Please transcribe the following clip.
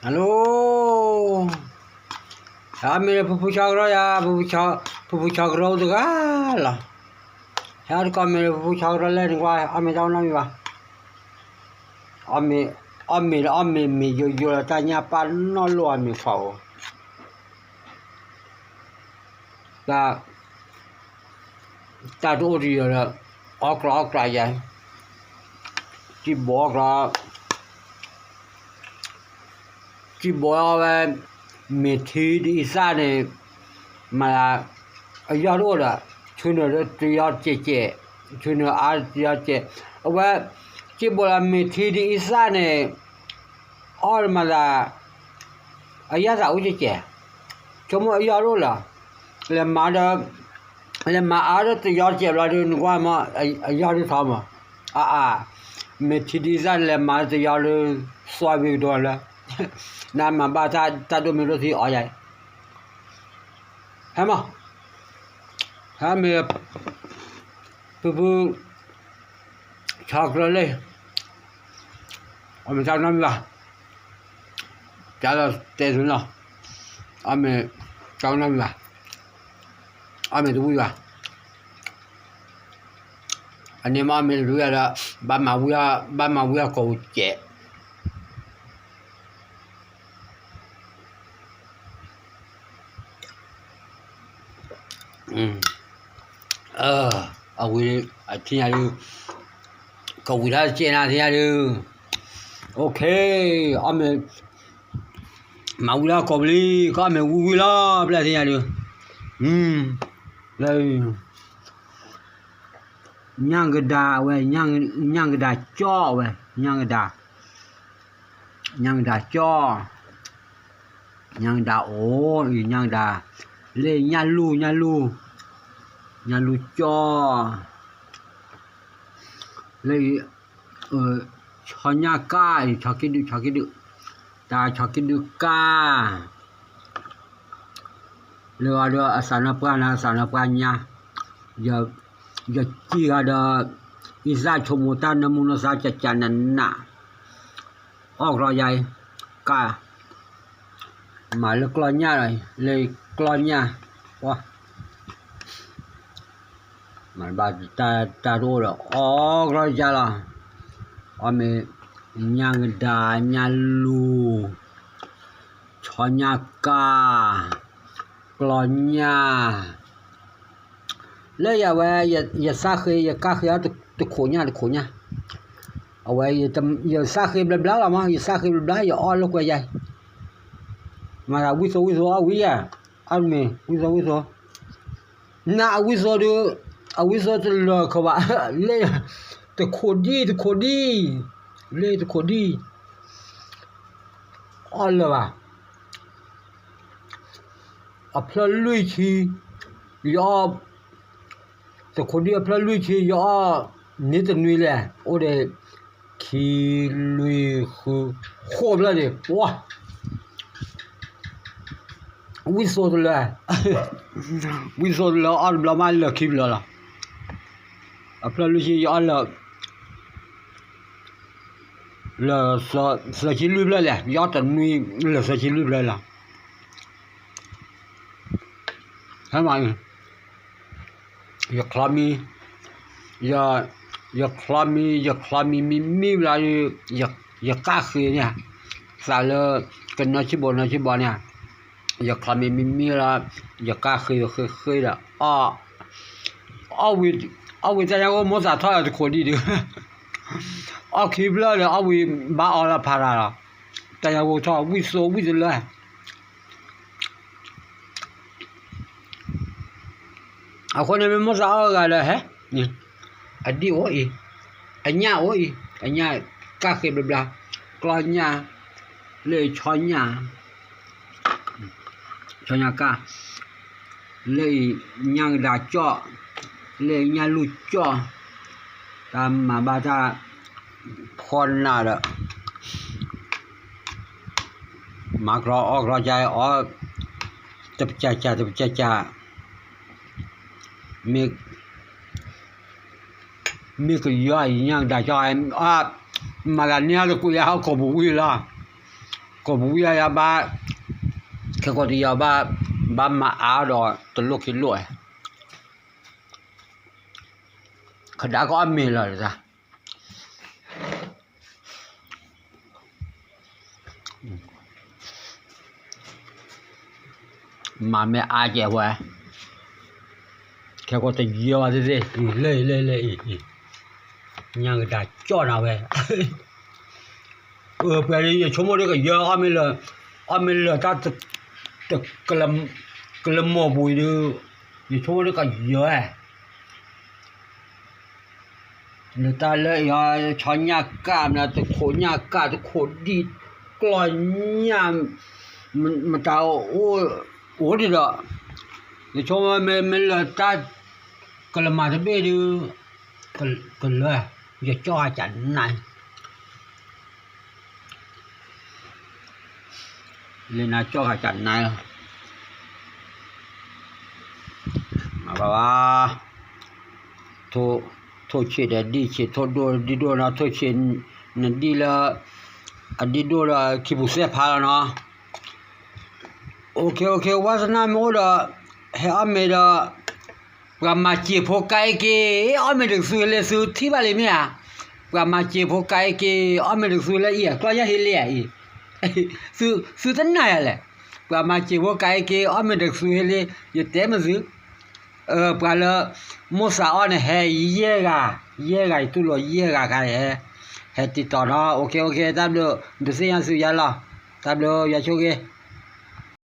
Hello. Ame pu pu chak ro ya, pu pu chak, pu pu chak ro de ga la. Ya ko ame pu pu chak ro le ni wa, ame da na mi wa. Ame, ame, ame mi yo yo la ta nya pa no lo ame fa o. Ta, ta do ri ya la, o kra, o kra ya. Ti bo kra. ທີ່ບໍ່ເອົາແບບເມທີດີອີສານນີ້ມາລະ ອາຍອດໂອດອະ ຊຸນເນຕະຕະຍອດເຈເຈ ຊຸນເນອາຕະຍອດເຈ ເອົາແບບ ທີ່ບໍ່ລະເມທີດີອີສານນີ້ ອອດມາລະ ອາຍາສາອຸເຈເຈ ຊົມອາຍອດໂອດລະ ແລະມາເດີ Lema a de te yar ke la de ngwa ma a yar de tama. A a. Me ti di zan lema de yar de swa bi do la. Na ma ba ta ta do me do ti a ya. Hema. Ha me pu pu chocolate. O me ta na mi ba. Ka la te su no. A me ta na mi ba. A me tu ya. A ne ma me lu ya da ba ma wu ya ba ma wu ya ko che. Mm. Ah, a wi a ti ya lu. Ko wi da che na ti ya lu. Okay, a me ມາເວລາກໍບລີ ກໍແມ່ນເວລາເວລາທີ່ຍາເດີ ອືມ ເລີຍ ຍັງກະດາເວີຍ ຍັງ ຍັງກະດາຈໍເວີຍ ຍັງກະດາ ຍັງກະດາຈໍ ຍັງກະດາໂອ ຍັງກະດາ ເລີຍ ຍາລູ ຍາລູ ຍາລູຈໍ ເລີຍ ເອີ ຊອຍາກາ ຊອຍກິດ ຊອຍກິດ ຕາ ຊອຍກິດກາ ເລີຍວ່າເດີ ອາສານະປານະ ອາສານະປານຍາ ຢາ ຢາຈີກາເດີ ອີສາຊົໂມຕານະໂມນະສາຈະຈານະນະ ອອກລໍໃຫຍ່ ກາ ມາເລີຍກລໍຍາ ເລີຍກລໍຍາ ໂອ ມາບາດຕາ ຕາໂດດ ອອກລໍຍາລະ ອອເມ ຍາງດາ ຍາລູ ຊອຍາກາ ກລໍຍາ ເລີຍຢາແວ ຢາ ຢາຊາເຄ ຢາກາເຄ ຕະ ຕະໂຄຍາ ຕະໂຄຍາ ອາແວ ຢາ ຢາຊາເຄບລາບລາລະມາ ຢາຊາເຄບລາບລາ ຢາອອນລູກແວໃຫຍ່ ມາລາ ວິໂຊ ວິໂຊ ອາວິຍາ ອາເມ ວິໂຊ ວິໂຊ ນາ ອາວິໂຊ ດູ ອາວິໂຊ ຕະເລີກເຂົາວ່າ ເລ ຕະໂຄດີ ຕະໂຄດີ ເລ ຕະໂຄດີ ອອນລະວ່າ ອາພລະລຸຍຊີ ຢອບ ແຕ່ຄົນດຽວພະລຸຍຊີ ຢອບ ນິຕະນຸຍແລ ໂອເດ ຄີລຸຍຄື ໂຄບລະເດ ປວະ ວິໂສດເລີຍ ວິໂສດເລີຍ ອອນບລະມາເລີຍ ຄີບເລີຍລະ ອາພລະລຸຍຊີ ຢອບລະ ລະ ສະ ສະຄີລຸຍເລີຍແຫຼະ ຢອບຕະນຸຍ ລະ ສະຄີລຸຍເລີຍລະ ໃຫ້ມາ ຢາຄລາມີ ຢາ ຢາຄລາມີ ຢາຄລາມີ ມີ ມີເວລາ ຢາ ຢາກາເຄເນຍ ສາເລີ ກັນນອຊິບໍ ນອຊິບໍເນຍ ຢາຄລາມີ ມີ ມີເວລາ ຢາກາເຄ ເຄ ເຄລະ ອາ ອາວິ ອາວິ ຈະຍັງໂອໂມສາທອດໂຄດີ ອາຄີບເລີຍ ອາວິ ບາອອລະພາລາ ຈະຍັງໂອທອດ ວິໂສ ວິໂສເລີຍ ອາຄົນນີ້ແມ່ນໝົດສາວກະເລີຍເຮ ອາດີໂອອີ ອາຍາໂອອີ ອາຍາກາເຄບລາບລາ ກລອຍາ ເລີຍຊອຍາ ຊອຍາກາ ເລີຍຍາງດາເຈາະ ເລີຍຍາລູເຈາະ ຕາມມາບາດາ ພອນນາເດ ມາກຣອອອກຣອໃຈອອກ ຕະປະຈາຈາ ຕະປະຈາຈາ ມີ ມີກະຢາຍຍາງດາຈອຍ ອາ ມາລາເນຍ ລະກຸຍາເຮົາກໍບໍ່ວິລາ Ko bu ya ya ba, ke ko ti ya ba, ba ma a do to lo ki lo. Ka da ko a me la sa. Ma me a je wa. Ke ko ti ya wa de de. Le le le. Nya ga da cho na we. ເອີ ແປນີ້ ຢາຊົມໂມເດກະເຢີ ອອມເມເລີ ອອມເມເລີ ຕາ ຕະ ກະລະ ກະລະມໍບຸຍດື ຢາຊົມໂມເດກະເຢີ ເນຕາເລີຍ ຊອນຍາກາມນະ ຕະໂຄຍາກາ ຕະໂຄດີກລອຍຍາມ ມັນ ມັນຕາ ໂອ ໂອ ດີດອ ຢາຊົມໂມເມ ເມເລີ ຕາ ກະລະມາຕະເບດື ກະ ກະເລີຍ ຢາຈໍອາຈານນາຍ. Lena cho ka cha nai. Ma ba ba. Tho, tho che de di che, tho do di do na, tho che na di la, a di do la ki bu se pha la na. ໂອເຄ ໂອເຄ ວາສະໜາມີໂອດອກ ແຮອອມເມດອກ ປະມາເຈໂພກາເອເກ ອອມເມດຶງຊູເລຊູທີບາເລເມອາ ປະມາເຈໂພກາເອເກ ອອມເມດຶງຊູລະອຽ ກອຍາເຮເລອາອີ ຊູ ຊູຕະໜາຍແຫຼະ ປະມາເຈໂພກາເອເກ ອອມເມດັງຊູເຮເລ ຍະແຕມະຊູ ເອີ ປະເລີ ໂມສາອອນແຮເຢກາ ເຢກາ ຕູໂລ ເຢກາ ກາແຮ ແຮຕິດຕໍ່ເນາະ ໂອເຄ ໂອເຄ ຕາມເດີ ດູຊິຍາຊູຍາລອ ຕາມເດີ ຢາໂຊເກ.